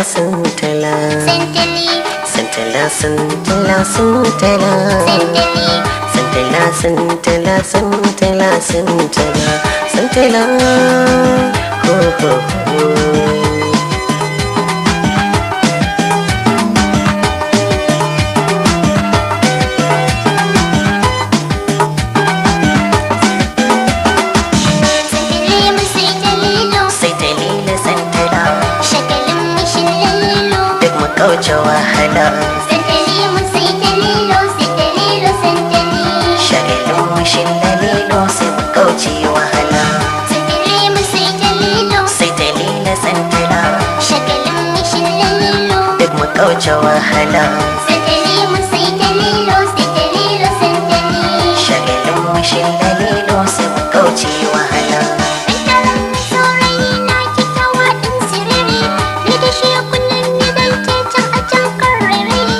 Santala, santala. Santali. Santala, santala, santala. Santali. Santala, santala, santala, santala, santala. Ho ho ho. Santali mu sai ta lilo. Sai ta lilo santala. Shagalin mu shillalilo. Duk mu kauce wahala. Santali mu sai ta lilo, sai ta lilo santali. Shagalin mu shillalilo sai mu kauce wahala. Santali mu sai ta lilo. Sai ta lilo santala. Shagalin mu shillalilo. Duk mu kauce wahala. Santali mu sai ta lilo, sai ta lilo santali. Shagalin mu shillalilo sai mu kauce wahala. Ɗan saurayi na kyakkyawa ɗin siriri, ni da shi kullum gidan can a can kan rairayi.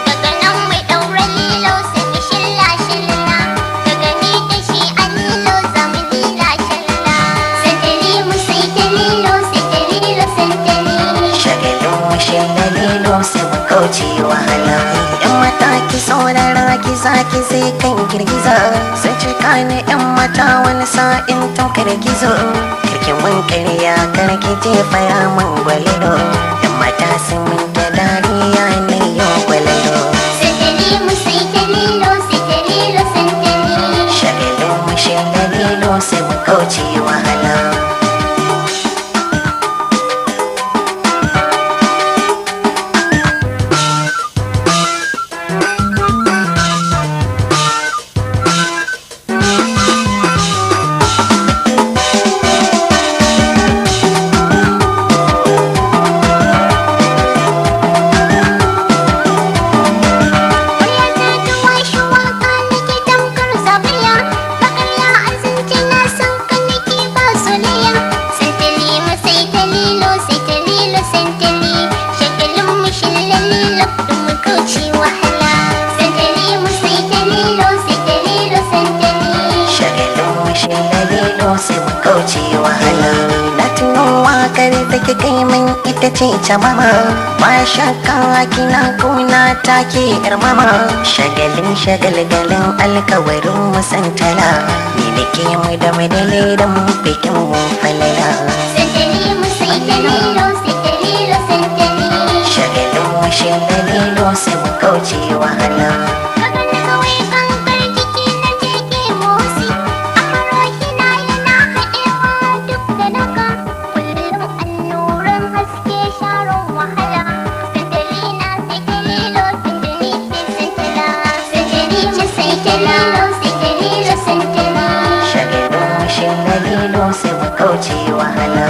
Daga nan mai ɗaura lilo sai mu shilla shilla, daga ni da shi a lilo za mu lila shalla. Santali mu sai ta lilo, sai ta lilo santali. Shagalin mu shillalilo sai mu kauce wahala. Yan mata ki saurara ki zaki sai kan girgiza. Sun cika ni yan mata wani sa'in tamkar gizo. Karki mun karya karki jefa ya mun gwalalo. Yan mata sun mun ta dariya na yau gwalalo. Santali mu sai ta lilo, sai ta lilo santali. Shagalin mu shillalilo sai mu kauce wahala. Murya ta ta washe waka nake tamkar zabiya, bakarya azanci na san ka nake ba solayya. Santali mu sai ta lilo, sai ta lilo santali. Shagalin mu shillalilo duk mu kauce wahala. Santali mu sai ta lilo, sai ta lilo santali. Shagalin mu shillalilo sai mu kauce wahala. Na tuno wakar da kika yi min ita ce ta mama. Ba shakka kina kauna take yar mama. Shagalin shagalgalin alkawarin mu santala. Ni da ke mu da madale da mu bikin mu falala. Santali mu sai ta lilo, sai ta lilo santali. Shagalin mu shillalilo sai mu kauce wahala. Kaga na kawai gangar jiki na jike motsi, amma rohina yana haɗewa duk da naka. Kullum annuran haske sharon wahala. Santali na sai ta lilo, santali ce santala. Santali ce sai ta lilo, sai ta lilo santala. Shagalin mu shillalilo sai mu kauce wahala.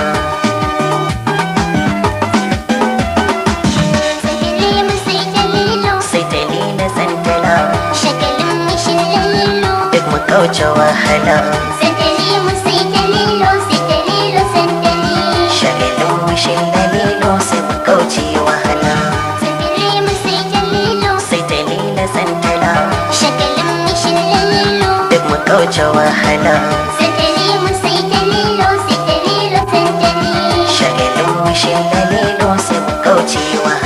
Santali mu sai ta lilo, Sai ta lilo santala. shagalin mu shillalilo. Duk mu kauce wahala. Santali mu sai ta lilo, sai ta lilo santali. Shagalin mu shillalilo sai mu kauce wahala. Santali mu sai ta lilo. Sai ta lilo santala. Shagalin mu shillalilo. Duk mu kauce wahala. Santali mu sai ta lilo, sai ta lilo santali. Shagalin mu shillalilo sai mu kauce wahala.